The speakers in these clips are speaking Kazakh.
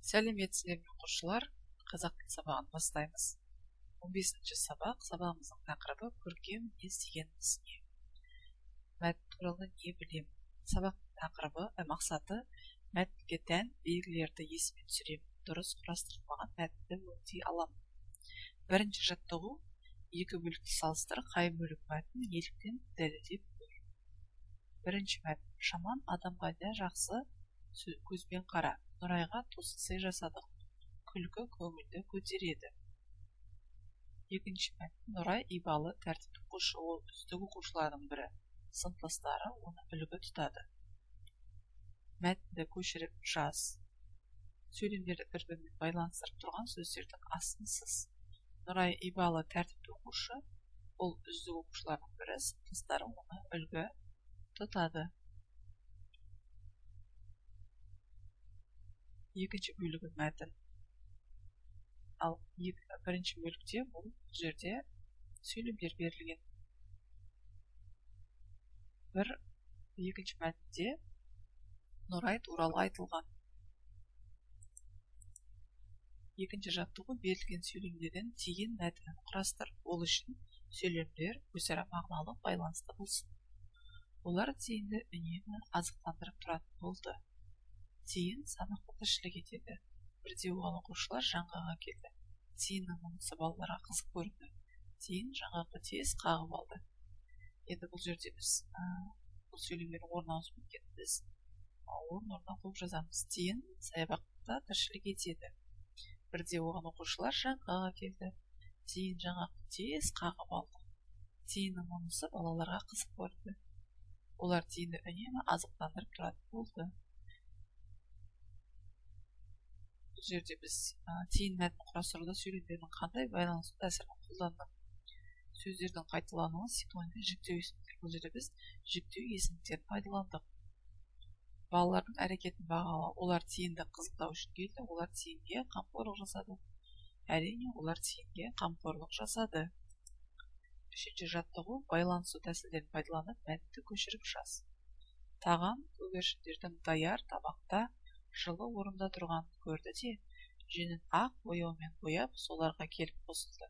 Сәлеметсіздер ме, оқушылар! Қазақ тілі сабағын бастаймыз. 15-ші сабақ. Сабағымыздың тақырыбы көркем мінез дегеніміз не? Мәтін туралы не білемін? Сабақтың тақырыбы, мақсаты: мәтінге тән белгілерді есіме түсіремін, дұрыс құрастырылмаған мәтінді өңдей аламын. Бірінші жаттығу: екі бөлікті салыстыр, қай бөлік мәтін, неліктен, дәлелдеп көр. Бірінші мәтін: жаман адамға да жақсы көзбен қара. Нұрайға тосын сый жасадық. Күлкі көңілді көтереді. Екінші мәтін: Нұрай ибалы, тәртіпті оқушы, ол үздік оқушылардың бірі. Сыныптастары оны үлгі тұтады. Мәтінді көшіріп жаз. Сөйлемдерді бір-бірімен байланыстырып тұрған сөздердің астын сыз. Нұрай ибалы, тәртіпті оқушы, ол үздік оқушылардың бірі, сыныптастары оны үлгі тұтады. Екінші бөлігі мәтін. Ал бірінші бөлікте бұл жерде сөйлемдер берілген. Екінші мәтінде Нұрай туралы айтылған. Екінші жаттығу: берілген сөйлемдерден тиын мәтінін құрастыр. Ол үшін сөйлемдер өзара мағыналық байланыста болсын. Олар тиынды үнемі азықтандырып тұратын болды. Тиын санақты тіршілік етеді. Бірде оған оқушылар жаңғақ әкелді. Тиынның мұнысы балаларға қызық көрінді. Тиын жаңғақты тез қағып алды. Енді бұл жерде біз бұл сөйлемдердің орнын ауысып кеткен, біз орын-орнына қойып жазамыз. Тиын саябақта тіршілік етеді. Бірде оған оқушылар жаңғақ әкелді. Тиын жаңғақты тез қағып алды. Тиынның мұнысы балаларға қызық көрінді. Олар тиынды үнемі азықтандырып тұратын болды. Бұл жерде біз тиын мәтінін құрастыруда сөйлемдердің қандай байланысу тәсілін қолдандық? Сөздердің қайталануы, синоним, жіктеу есімдер. Бұл жерде біз жіктеу есімдерін пайдаландық. Балалардың әрекетін бағалау. Олар тиынды қызықтау үшін келді, олар тиынге қамқорлық жасады. Әрине, олар тиынге қамқорлық жасады. Үшінші жаттығу: байланысу тәсілдерін пайдаланып мәтінді көшіріп жаз. Тағам көгершіндердің даяр табақта жылы орында тұрғанын көрді де, жүнін ақ бояумен бояп, соларға келіп қосылды.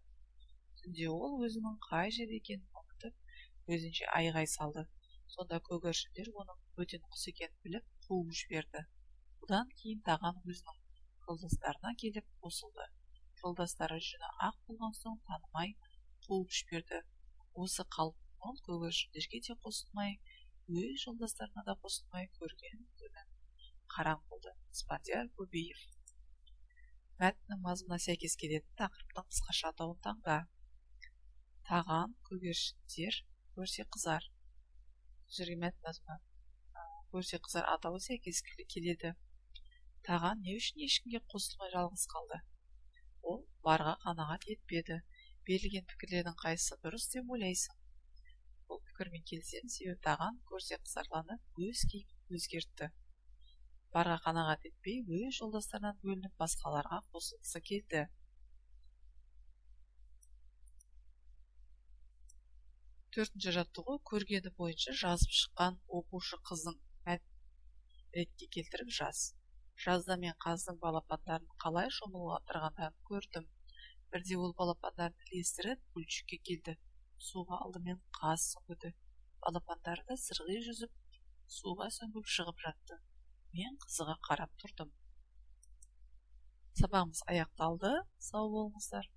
Түнде ол өзінің қай жерде екенін ұмытып, өзінше айғай салды. Сонда көгершіндер оның бөтен құс екенін біліп, қуып жіберді. Бұдан кейін тағам өзінің жолдастарына келіп қосылды. Жолдастары жүні ақ болған соң танымай қуып жіберді. Осы қалпын ол көгершіндерге де қосылмай, өз жолдастарына да қосылмай көрген күні қараң болды. Спандияр Көбеев. Мәтіннің мазмұнына сәйкес келетін тақырыптың қысқаша атауын таңда. Таған, көгершіндер, көрсе қызар. Бұл жерге мәтін мазмұны көрсе қызар атауы сәйкес келеді. Таған не үшін ешкімге қосылмай жалғыз қалды? Ол барға қанағат етпеді. Берілген пікірлердің қайсысы дұрыс деп ойлайсың? Бұл пікірмен келісемін, себебі таған көрсе қызарланып, өз кейпін өзгертті. Барға қанағат етпей, өз жолдастарынан бөлініп, басқаларға қосылғысы келді. Төртінші жаттығу: көргені бойынша жазып шыққан оқушы қыздың мәтінін ретке келтіріп жаз. Жазда мен қаздың балапандарын қалай шомылдырғандарын көрдім. Бірде ол балапандарын ілестіріп көлшікке келді. Суға алдымен қаз сүңгіді. Балапандары да сырғи жүзіп, суға сүңгіп шығып жатты. Мен қызыға қарап тұрдым. Сабағымыз аяқталды. Сау болыңыздар.